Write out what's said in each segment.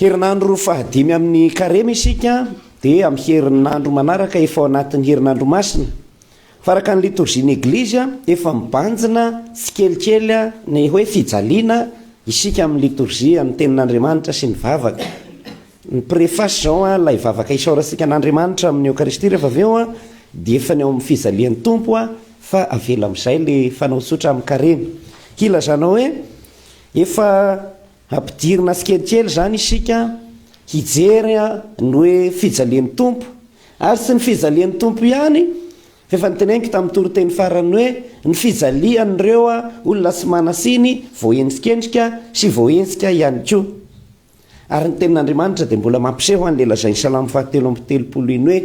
Herinandro fahadimy amin'ny Karemy isika dia amin'ny herinandro manaraka efa ao anatin'ny herinandro masina. Fa araka ny litorzian'ny Eglizy, efa mibanjina tsikelikely ny hoe fijaliana isika amin'ny litorzia, amin'ny tenin'Andriamanitra sy ny vavaka. Ny prefasy izao, ilay vavaka isaorantsika an'Andriamanitra amin'ny Eokaristia rehefa avy eo dia efa ny ao amin'ny fijalian'ny Tompo fa avela amin'izay ilay fanao tsotra amin'ny Karemy. Hilazana hoe efa Ampidirina tsikelikely izany isika hijery ny hoe fijalian'ny Tompo. Ary tsy ny fijalian'ny Tompo ihany, fa efa noteneniko tamin'ny toriteny farany hoe ny fijalian'ireo olona tsy manan-tsiny voaendrikendrika sy voahenjika ihany koa. Ary ny Tenin'Andriamanitra dia mbola mampiseho an'ilay lazain'ny Salamo fahatelo amby telopolo iny hoe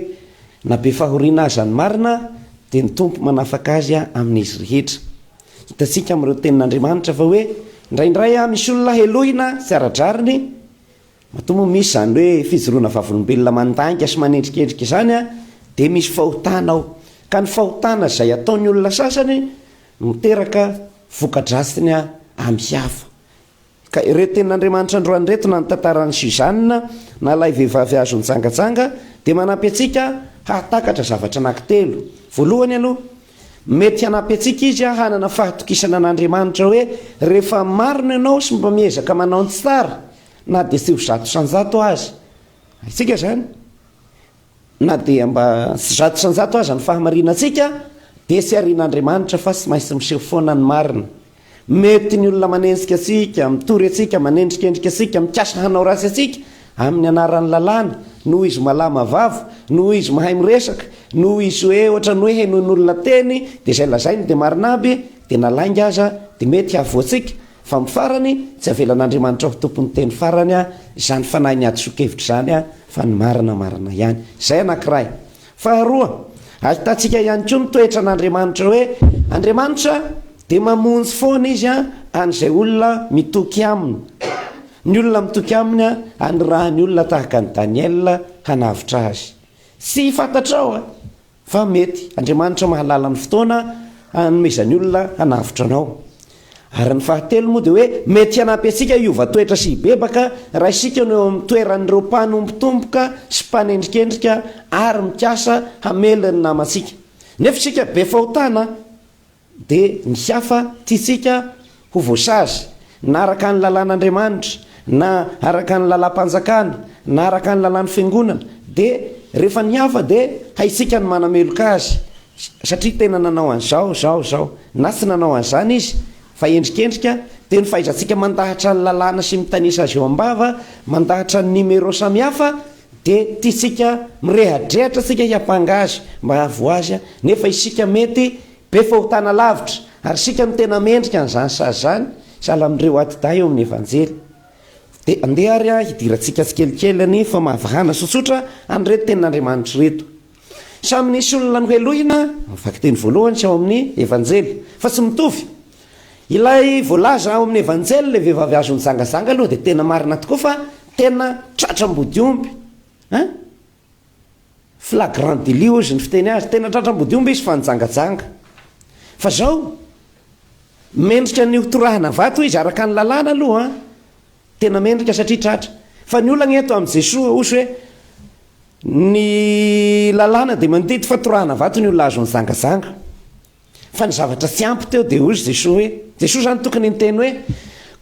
na be fahoriana aza ny marina dia ny Tompo manafaka azy amin'izy rehetra. Hitantsika amin'ireo tenin'Andriamanitra fa hoe indraindray misy olona helohina tsy ara-drariny, matoa moa misy izany hoe fijoroana vavolombelona mandainga sy manendrikendrika izany dia misy fahotana ao. Ka ny fahotana izay ataon'ny olona sasany no miteraka voka-dratsiny amin'ny hafa. Ka ireto tenin'Andriamanitra androany ireto na ny tantaran'i Suzanne na ilay vehivavy azo nijangajanga dia manampy antsika hahatakatra zavatra anankitelo. Voalohany aloha, mety hanampy antsika izy hanana fahatokisana an'Andriamanitra hoe rehefa marina ianao sy mba miezaka manao ny tsara na dia tsy ho 100% aza. Haintsika izany. Na dia mba tsy 100% aza ny fahamarinantsika dia tsy arian'Andriamanitra fa tsy maintsy miseho foana ny marina. Mety ny olona manenjika antsika, mitory antsika, manendrikendrika antsika, mikasa hanao ratsy antsika amin'ny anaran'ny lalàna, noho izy malama vava, noho izy mahay miresaka, noho izy hoe ohatran'ny hoe henoin'olona teny dia izay lazainy dia marina aby, dia na lainga aza dia mety hahavoa antsika. Fa amin'ny farany, tsy avelan'Andriamanitra ho tompon'ny teny farany izany fanahin'ny hadisoan-kevitra izany fa ny marina marina ihany. Izay anankiray. Faharoa, ahitantsika ihany koa ny toetran'Andriamanitra hoe Andriamanitra dia mamonjy foana Izy an'izay olona mitoky Aminy. Ny olona mitoky Aminy anirahany olona tahaka an'i Daniela hanavotra azy. Tsy fantatrao Fa mety, Andriamanitra mahalala ny fotoana hanomezany olona hanavotra anao. Ary ny fahatelo moa dia hoe mety hanampy antsika hiova toetra sy hibebaka raha isika no eo amin'ny toeran'ireo mpanombotomboka sy mpanendrikendrika ary mikasa hamely ny namantsika. Nefa isika be fahotana. Dia ny hafa tiantsika ho voasazy, na araka ny lalàn'Andriamanitra, na araka ny lalàm-panjakana, na araka ny lalàn'ny fiangonana, dia rehefa ny hafa dia haintsika ny manameloka azy, satria tena nanao an'izao, izao, izao, na tsy nanao an'izany izy, fa endrikendrika, dia ny fahaizantsika mandahatra ny lalàna sy mitanisa azy eo am-bava, mandahatra ny numéro samihafa, dia tiantsika mirehadrehatra isika hiampanga azy mba hahavoa azy, nefa isika mety be fahotana lavitra, ary isika no tena mendrika an'izany sazy izany, sahala amin'ireo atidahy eo amin'ny Evanjely. Dia andeha ary hidirantsika tsikelikely ny famahavahana tsotsotra an'ireto tenin'Andriamanitra ireto. Samy nisy olona nohelohina, amin'ny vakiteny voalohany sy ao amin'ny Evanjely, fa tsy mitovy. Ilay voalaza ao amin'ny Evanjely, ilay vehivavy azo nijangajanga aloha dia tena marina tokoa fa tena tratra ambodiomby. Hein? Flagrant délit hozy ny fiteny azy, tena tratra ambodiomby izy fa nijangajanga. Fa zao, mendrika ny ho torahana vato izy araka ny lalàna aloha an, tena mendrika satria tratra. Fa ny olana eto amin'i Jesoa hozy hoe, ny lalàna dia mandidy fa torahana vato ny olona azo nijangajanga. Fa ny zavatra tsy ampy teo dia hozy Jesoa hoe, Jesoa izany tokony niteny hoe,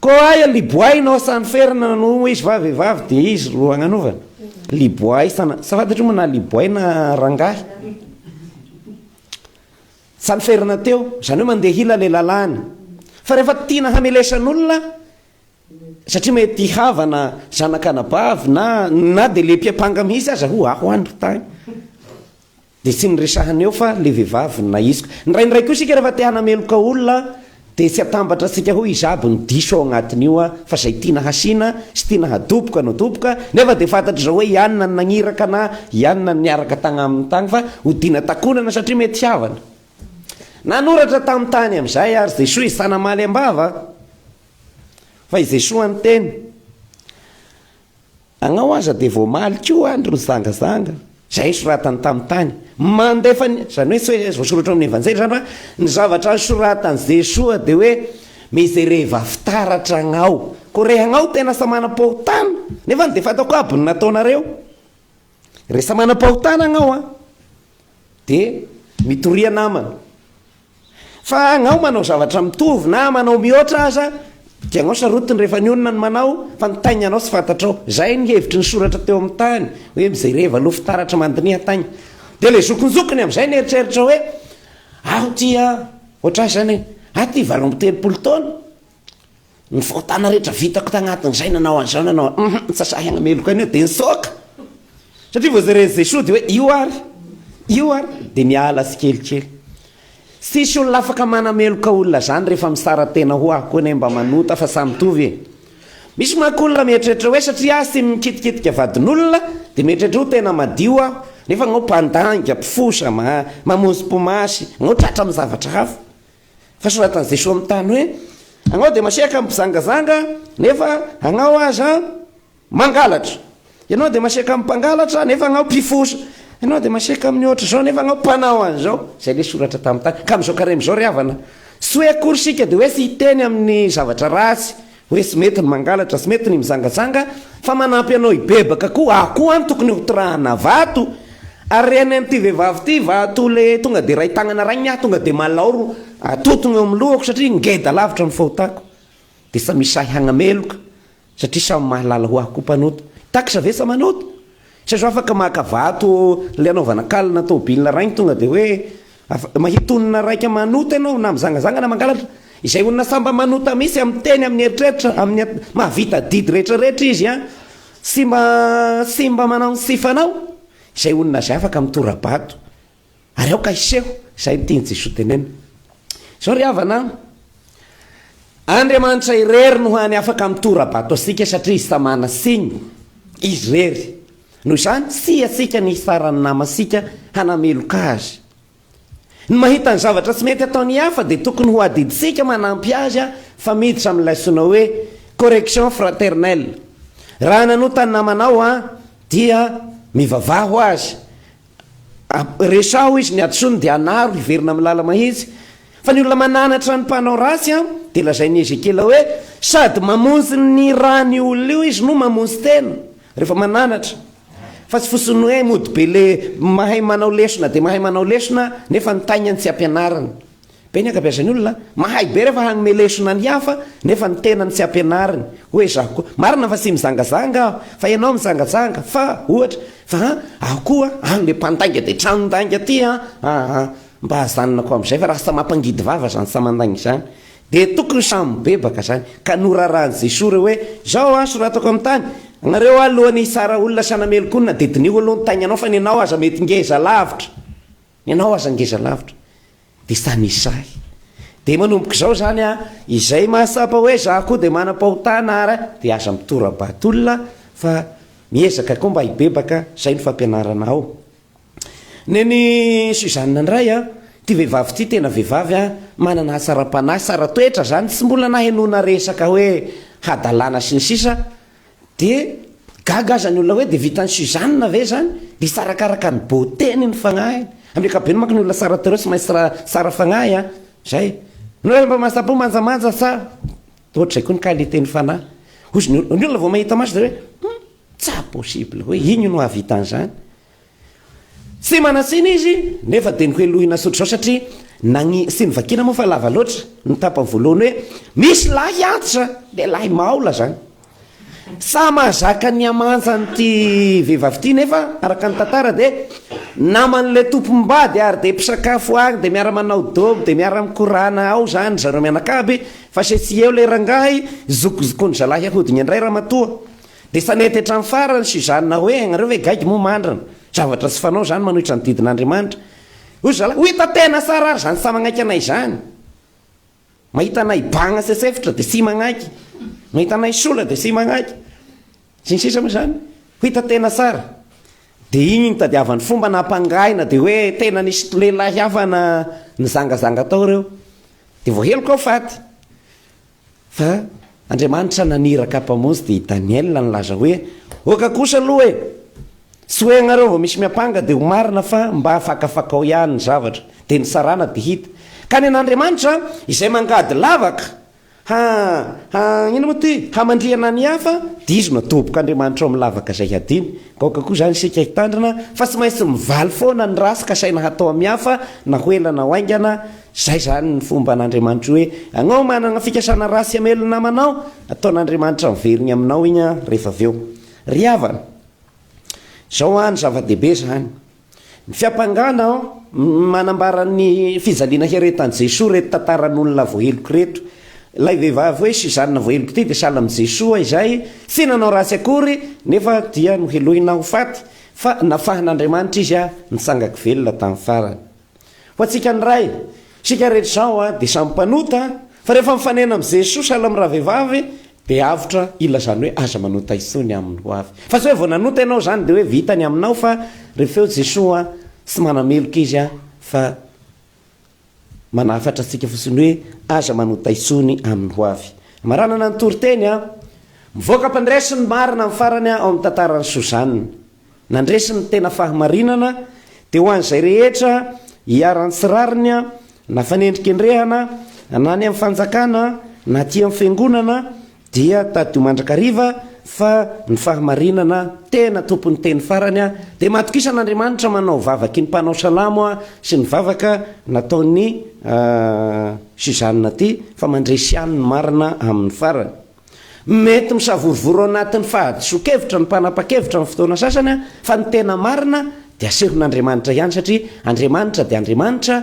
Koa aia liboay nao sany ferana no izy va vehivavy dia izy ro agnanovana? Liboay sana, sa fantatro moa na liboay na rangahy. Sany ferana teo, izany hoe mandeha hila le lalàna. Fa rehefa tiana hamelesan'olona, satria mety havana zanak'anabavy na na dia le mpiampanga mihitsy aza ho aho any ry tany. Dia tsy ny resahana eo fa le vehivavy no nahisoka. Indraindray koa isika rehefa te hanameloka olona dia tsy atambatra antsika hoe iza aby no diso ao agnatin'io fa zay tiana hasiana sy tiana hadoboka no adoboka nefa dia fantatr'izao hoe i anona no nagniraka na i anona no niaraka tagnaminy tagny fa hodiana takonana satria mety havana. Nanoratra tamin'ny tany amin'izay ary Jesoa izy tsy namaly am-bava fa i Jesoa niteny. Agnao aza dia voamaly koa any ry nizangazanga. Zay soratany tamin'ny tany. Mandefa ny, zany hoe tsy hoe voasoratra ao amin'ny Evanjely zany fa ny zavatra nosoratan'i Jesoa dia hoe mizereva fitaratra agnao. Koa re agnao tena sa manam-pahotana? Nefany dia fantako aby ny nataonareo. Resa manam-pahotana agnao an, dia mitoria namana. Fa agnao manao zavatra mitovy na manao mihoatra aza dia agnao sarotiny rehefa ny olona no manao fa ny taignanao tsy fantatrao. Zay ny hevitry ny soratra teo amin'ny tany hoe mijereva aloha fitaratra mandiniha taigna. Dia le zokinjokiny amin'izay nieritreritra hoe aho ty an, ohatr'ahy zany e, aho ty 38 taona, Ny fahotana rehetra vitako tagnatin'izay nanao an'izao nanao an, tsy sahy hagnameloka an'io dia nitsoaka. Satria vao jeren'i Jesoa dia hoe io ary, io ary, dia miala tsikelikely. Tsisy olona afaka manameloka olona zany rehefa misara-tena ho aho koa anie mba manota fa samy mitovy e. Misy manko olona mieritreritra hoe satria aho tsy mikitikitika vadin'olona dia mieritreritra ho tena madio aho, nefa anao mpandainga, mpifosa, mamonjy mpimasy, anao tratra amin'ny zavatra hafa. Fa soratan'i Jesoa amin'ny tany hoe, Agnao dia masiaka amin'ny mpizangazanga, nefa agnao aza mangalatra. Ianao dia masiaka amin'ny mpangalatra, nefa agnao mpifosa. Ianao dia masiaka amin'ny ohatr'izao, nefa agnao mpanao an'izao. Izay ilay soratra tamin'ny tany. Ka amin'izao karemy izao ry havana, tsy hoe akory isika dia hoe tsy hiteny amin'ny zavatra ratsy, Hoe tsy mety ny mangalatra, tsy mety ny mizangazanga, fa manampy anao hibebaka koa, aho koa any tokony hotorahana vato, ary re any amin'ity vehivavy ity vato le tonga de ray tagnana ray ny ahy tonga de malaoro atotogno eo amin'ny lohako satria ngeda lavitra ny fahotako, de samia sahy hagnameloka satria samy mahalala ho ahy koa mpanota, tax ve sa manota? Tsy azo afaka maka vato le anaovana kalina tôbila rainy tonga de hoe mahita olona raika manota ianao na mizangazanga na mangalatra, izay olona samba manota mihitsy amin'ny teny amin'ny eritreritra amin'ny mahavita adidy rehetra rehetra izy an, tsy mba tsy mba manao ny tsy fanao, izay olona izay afaka mitora-bato. Ary aoka hiseho izay ny tian'i Jesoa tenenina. Izao ry havana an, Andriamanitra irery no hany afaka mitora-bato antsika satria Izy tamana siny, Izy irery. Noho izany, tsy antsika ny hitsara ny namantsika hanameloka azy. Ny mahita ny zavatra tsy mety ataon'ny hafa dia tokony ho adidintsika manampy azy fa miditra amin'ilay antsoina hoe correction fraternelle. Raha nanota ny namanao an, dia mivavaha ho azy. Resaho izy ny hadisoany dia anaro hiverina amin'ny lala-mahitsy. Fa ny olona mananatra ny mpanao ratsy dia lazain'i Ezekiela hoe sady mamonjy ny ran'io olona io izy no mamonjy tena rehefa mananatra. Fa tsy fotsiny hoe mody be le mahay manao lesona dia mahay manao lesona nefa ny taignany tsy ampianarina. Be ny ankabeazan'ny olona mahay be rehefa hanome lesona ny hafa nefa ny tenany tsy ampianariny. Hoe izaho koa. Marina fa tsy mizangazanga aho, fa ianao mizangazanga, fa, ohatra, fa an, aho koa an, le mpandainga dia tranon-dainga aty an, aa, mba ajanonako amin'izay fa lasa mampangidy vava izany samandainga izany. Dia tokony samy mibebaka izany. Ka norarahan'i Jesoa ireo hoe, izao an, soratako amin'ny tany, anareo alohan'ny hitsara olona sy hanameloka olona dia diniho aloha ny taignanao fa ny anao aza mety ngeza lavitra. Ny anao aza ngeza lavitra. Dia samy sahy. Dia manomboka izao izany an, izay mahatsapa hoe za koa dia manam-pahotana ary dia aza mitora-bato olona fa miezaka koa mba hibebaka, izay no fampianarana ao. Neny Suzanne indray an, ity vehivavy ity tena vehivavy an, manana hatsaram-panahy, tsara toetra izany, tsy mbola nahenoana resaka hoe hadalana sy ny sisa, Dia gaga aza ny olona hoe dia vitan'i Suzanne ve izany? Dia tsy arakaraka ny beauté-ny ny fagnahiny. Amin'ny ankapobeny manko ny olona tsara tarehy tsy maintsy tsara fagnahy an! Zay. Ny olona mba mahasapo manjamanja tsara. Dia ohatr'izay koa ny qualité-n'ny fanahy. Hozy ny olona, ny olona vao mahita maso dia hoe hum, tsa possible hoe iny no hahavita an'izany. Tsy manan-tsiny izy nefa dia nohelohina tsotr'izao satria nagni, tsy novakiana moa fa lava loatra ny tapany voalohany hoe misy lahy antitra, lehilahy maola zany. Sa mahazaka ny hamanjan'ity vehivavy ity nefa araka ny tantara dia naman'ilay tompom-bady ary dia mpisakafo agny dia miara-manao dobo dia miara-mikorana ao zany zareo mianakaby fa se tsy eo ilay rangahy zokizokin'ny zalahy ahodiny indray ramatoa. Dia efa nety hatramin'ny farany Suzanne hoe ianareo ve gaigy moa mandrana? Zavatra tsy fanao izany manohitra ny didin'Andriamanitra. Hoy zalahy, ho hita tena tsara ary izany tsy magnaiky anay izany. Mahita anay banga sesefitra dia tsy magnaiky. Mahita anay sola dia tsy magnaiky. Sy ny sisa moa izany. Ho hita tena tsara. Dia iny nitadiavany fomba nampangaina dia hoe tena nisy lehilahy hafa na nizangazanga tao ireo. Dia voaheloka ho faty. Fa Andriamanitra naniraka Mpamonjy dia i Daniela nilaza hoe, Oka kosa aloha e! Tsy hoe ianareo vao misy miampanga dia ho marina fa mba fakafakao ihany ny zavatra. Dia nitsarana dia hita. Ka ny an'Andriamanitra, izay mangady lavaka. Ha, ha, inona moa ty? Hamandrihana ny hafa, dia izy no atobok'Andriamanitra ao amin'ny lavaka izay hadiny. Ka aoka koa izany isika hitandrina fa tsy maintsy mivaly foana ny ratsy kasaina hatao amin'ny hafa na ho ela na ho haingana. Izay izany ny fomban'Andriamanitra hoe, agnao manana fikasana ratsy hamely ny namanao, ataon'Andriamanitra miverigny aminao igny rehefa avy eo. Ry havana, izao an, ny zava-dehibe izany, Ny fiampangana manambara ny fijaliana hiaretan'i Jesoa ireto tantaran'olona voaheloka ireto. Ilay vehivavy hoe Suzanne voaheloka ity dia sahala amin'i Jesoa izay tsy nanao ratsy akory nefa dia nohelohina ho faty fa nafahan'Andriamanitra izy nitsangako velona tamin'ny farany. Ho antsika ny Ray, isika rehetra izao dia samy mpanota fa rehefa mifanena amin'i Jesoa sahala amin'ny ravehivavy dia avotra ilazany hoe aza manota intsony amin'ny ho avy. Fa tsy hoe vao nanota ianao izany dia hoe vita ny aminao fa rehefa eo Jesoa tsy manameloka Izy fa manafatra antsika fotsiny hoe aza manota intsony amin'ny ho avy. Amaranana ny toriteny, mivoaka mpandresy ny marina amin'ny farany ao amin'ny tantaran'i Suzanne. Nandresy ny tena fahamarinana, dia ho an'izay rehetra iharan'ny tsy rariny, na fanendrikendrehana, na any amin'ny fanjakana, na aty amin'ny fiangonana, dia tadidio mandrakariva fa ny fahamarinana tena tompon'ny teny farany, dia matokisa an'Andriamanitra manao vavaky ny mpanao salamo sy ny vavaka nataon'i Suzanne ity fa mandresy ihany ny marina amin'ny farany. Mety misavorovoro ao anatin'ny fahadisoan-kevitra ny mpanapa-kevitra amin'ny fotoana sasany, fa ny tena marina dia asehon'Andriamanitra ihany, satria Andriamanitra dia Andriamanitra,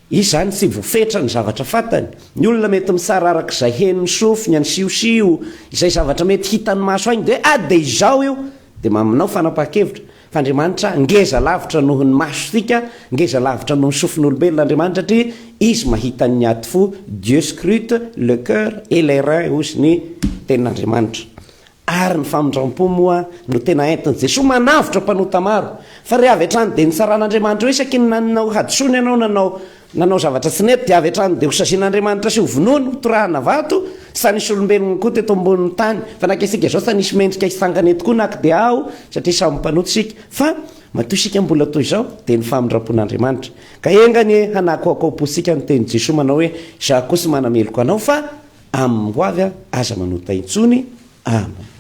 Izy izany tsy voafetra ny zavatra fantany. Ny olona mety mitsara araka izay henon'ny sofiny, any siosio, izay zavatra mety hitan'ny maso ainy dia hoe ah dia izao io, dia maminao fanapahan-kevitra. Fa Andriamanitra ngeza lavitra noho ny masontsika, ngeza lavitra noho ny sofin'olombelona Andriamanitra satria Izy mahita ny aty fo, Dieu scrute le coeur et les reins hozy ny tenin'Andriamanitra. Ary ny famindram-po moa no tena entin'i Jesoa manavotra mpanota maro. Fa re avy hatrany dia nitsaran'Andriamanitra hoe isaky ny nanao hadisoana ianao nanao Nanao zavatra tsy nety dia avy hatrany dia hosazian'Andriamanitra sy hovonoiny, hotorahana vato, Sa nisy olombelogno koa teto ambonin'ny tany? Fa na isika izao sa nisy mendrika hitsangana eto koa na dia aho satria samy mpanota isika. Fa matoa isika mbola toy izao dia ny famindram-pon'Andriamanitra. Ka enga anie hanakoakoam-pontsika ny tenin'i Jesoa manao hoe, Izaho koa tsy manameloka anao fa amin'ny ho avy aza manota intsony. Amen.